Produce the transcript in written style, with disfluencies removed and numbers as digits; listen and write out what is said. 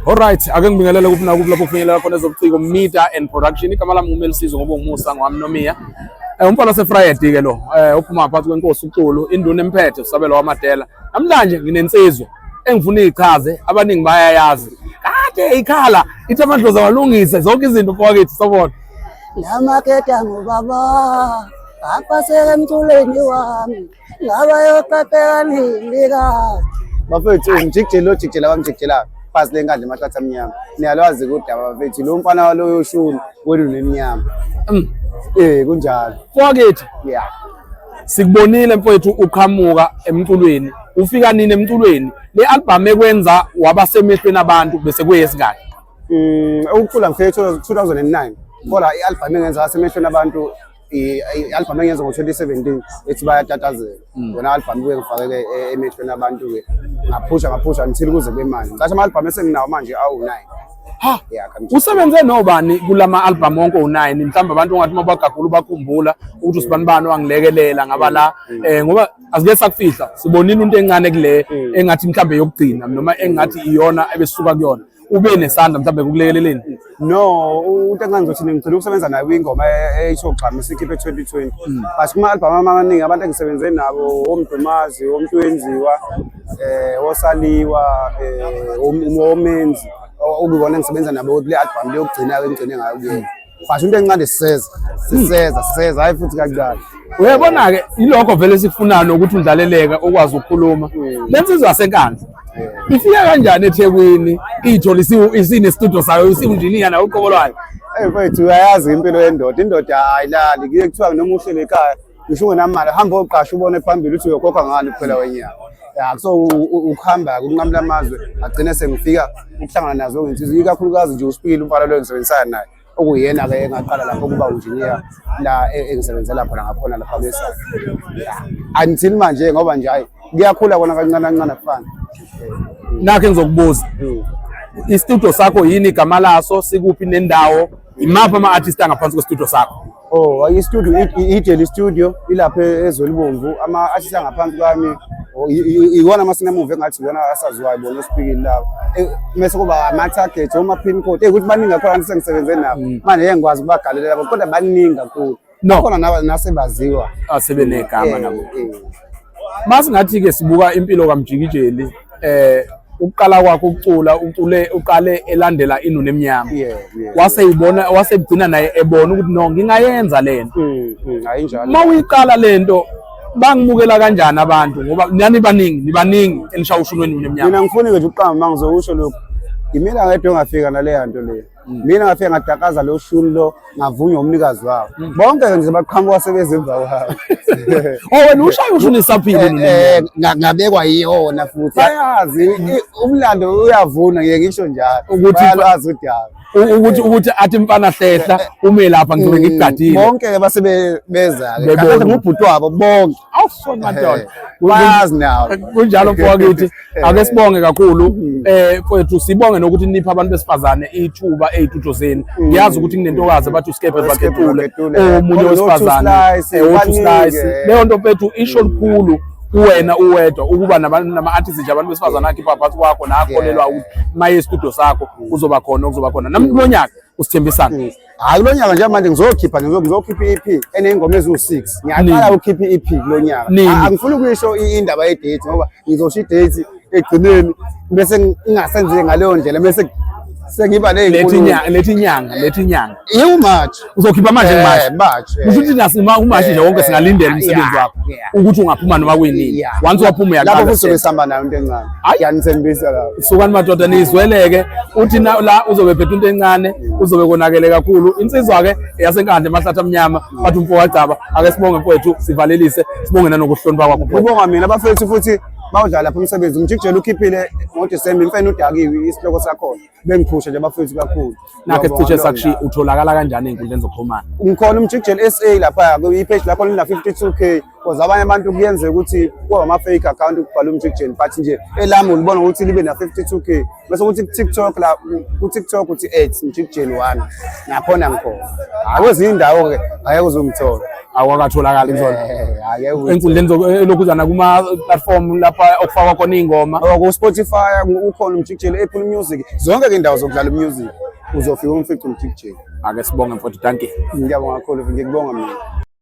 Alright, ake ngibingelele kuphi nakuphi lapho kufinyelela khona ezobuciko media and production. Igama lami nguMelisizwe ngoba umusa ngwami Nomiya. Umfana waseFriday ke lo, uphuma ngaphansi kwenkosi uXulu, induna emphethe usabelo waMadela. Namhlanje nginensizwa engifuna ichaze, abaningi bayayazi. Kade ikhala, ithi amadlozi awalungise zonke izinto mfowethu sawubona. Namaketa ngubaba apaseke emculweni wami ngaba yoqaqeka nini ka Bafethu umjikijeli lo jikijela abamjikijelayo phansi lenkandla emahlathi amnyama. Niyalwazi kudaba bafethu lo mfana waloyo shuni wenu nemnyama. Kunjalo. Mfowethu, Yeah. sikubonile mfowethu uqhamuka emculweni. Ufika nini emculweni? Le album ekwenza waba semehlweni abantu bese kuyesingaki. Ukucula ngifike 2009. Kodwa i-album engenza wasemehlweni abantu i-album engenza ngo-2017 ethi bayatatazela. Yona album kuye ngifakeke emehlweni abantu-ke. Ngaphusha ngaphusha until kuze kube manje. Ngisho ama-album esenginawo manje awu-9. Ha, Yeah, kanjalo. usebenze nobani kulama album wonke u9 mhlawumbe abantu ongathi mabagagula bakhumbula ukuthi usibanibani wangilekelela ngaba la ngoba asike sakufihla sibonile into encane kule engathi mhlawumbe yokugcina noma engathi iyona ebesuka kuyona ube nesandla mhlawumbe kukulekeleleni. No, into encane ngizothi ngigcina ukusebenza nayo kwingoma eyisho gxama isikhiphe 2020. But kuma-album ami amaningi abantu engisebenze nabo oMdumazi, oMntwenziwa, oSaliwa, oMenzi, okuyibona engisebenza nabo kule album le yokugcina engigcine ngayo kuyena. But into encane siseza, siseza, siseza, hayi futhi kakuqala. Uyabona-ke ilokho vele sikufunayo nokuthi udlaleleke ukwazi ukukhuluma. Le nsizwa yaseNkandla ifika kanjani eThekwini iyithole isinestudio sayo isiwunjiniya nayo uqobo lwayo? Hey mfethu uyayazi impilo yendoda, indoda ayilali. Kuye kuthiwa noma uhleli ekhaya ngisho ungenamali hamba oqasha ubone phambili ukuthi uyokhokha ngani kuphela wenyanga. Ya so ukuhamba ukunqamula amazwe agcine sengifika ukuhlangana nazo nginsizwa ikakhulukazi nje uSipikile umfana lo engisebenzisana naye okuyena-ke engaqala lapho ukuba unjiniya la engisebenzela khona ngakhona lapha besa. Until manje ngoba nje hayi kuyakhula kona kancane kancane akufani. Nakho engizokubuza, istudio sakho yini igama laso, sikuphi nendawo, imaphi ama-artist angaphansi kwestudio sakho? Oh, i-studio i-Jelly Studio ilapha eZwelibomvu. Ama-artist angaphansi kwami iwona ama-cinema engathi iwona asaziwayo bona oSipikile labo. Mese kuba ama-target oma-pin code. Ukuthi baningi kakhulu abantu sengisebenze nabo. Manje ngeke ngikwazi ukubagalela labo kodwa baningi kakhulu. No. Khona nasebaziwa. Asebenegama nabo. Masingathi-ke sibuka impilo kaMjikijeli, ukuqala kwakho ukucula ucule uqale elandela inunu emnyama. Wase ibona wasegcina naye ebona ukuthi no ngingayenza lento. Ayinjalo. Mawuyiqala lento bangimukela kanjani abantu ngoba nani baningi nibaningi enishaya ushuni wenunu emnyama. Mina ngifuni nje ukuqamba mangizokusho lokhu. Yimina ngedwa engafika naleya nto leyo. Mina ngafika ngadakaza lo shuni lo ngavunywa umnikazi wawo. Bonke nje baqhamuka sebezimva kwawo. Oh wena ushaya ushuni isaphile inunu emnyama. Ngabekwa yiyona futhi. Bayazi umlando uyavuna ngeke ngisho njalo. Ukuthi Bayalwazi udaba. Ukuthi athi mfana hlehla ume lapha ngizobe ngikugadile. Bonke ke base beza ke. Bebona. Kahle ngubhuti wabo bonke. Awusona madoda. Bayazi nawo. Kunjalo mfowethu. Ake sibonge kakhulu mfowethu, sibonge nokuthi nipha abantu besifazane ithuba ey'tudio zenu. Ngiyazi ukuthi kunentokazi abathi uSkepe Baketule, omunye wesifazane, o-Two Slice. Leyo nto mfethu isho lukhulu kuwena uwedwa ukuba nama-artist nje abantu besifazane akhipha phakathi kwakho nakholelwa ukuthi maye studio sakho kuzoba khona okuzoba khona. Nami kulo nyaka usithembisana. Hayi kulo nyaka nje manje ngizokhipha ngizokhipha i-EP eney'ngoma eziwu-6. Ngiyaqala ukukhipha i-EP kulo nyaka. Nini? Angifuni ukuyisho indaba ye-date ngoba ngizosho i-date ekugcineni bese ngingasenzeki ngaleyo ndlela bese sengiba ney'nkulumo. Lethi inyanga, lethi inyanga. Iwu-March. Uzokhipha manje ngu-March. March. Kusho ukuthi nasima uMarch nje wonke singalindela umsebenzi wakho ukuthi ungaphuma noma kuyinini. Once waphuma uyaqala. Lapho futhi besihamba nayo into encane. Hayi. Ngiyanithembisa lapho. Sukani madoda nizweleke uthi la uzobe phethe into encane uzobe konakele kakhulu. Insizwa ke yaseNkandla emahlathi amnyama bathi umfo kaGcaba ake sibonge mfowethu sivalelise sibonge nanokuhlonipha kwakho. Kubonga mina abafethu futhi bawudlala lapha umsebenzi. Umjikijeli ukhiphile ngoDisemba imfene udakiwe isihloko sakhona. Bengiphusha nje abafethu kakhulu. Nakho esicishe sakushiya utholakala kanjani ey'nkundleni zokuxhumana? Ngikhona umjikijeli SA lapha kwi-page lakho lina 52K because abanye abantu kuyenzeka ukuthi kuba ama-fake account ukubhala umjikijeli but nje elami ulibona ukuthi libe na 52K bese kuthi ku-TikTok la ku-TikTok uthi 8 mjikijeli 1 nakhona ngikhona. Hayi kwezinye indawo ke angeke uzungithola. Awakatholakali kuzona. Ake ukuthi Enkundleni elokhuzana kuma platform lapha okufakwa khona iy'ngoma. Oh, ku Spotify ukhona uMjikijeli, Apple Music, zonke ke indawo zokudlala music uzofika umfice uMjikijeli. Ake sibonge mfowethu, dankie. Ngiyabonga kakhulu, ngikubonga mina.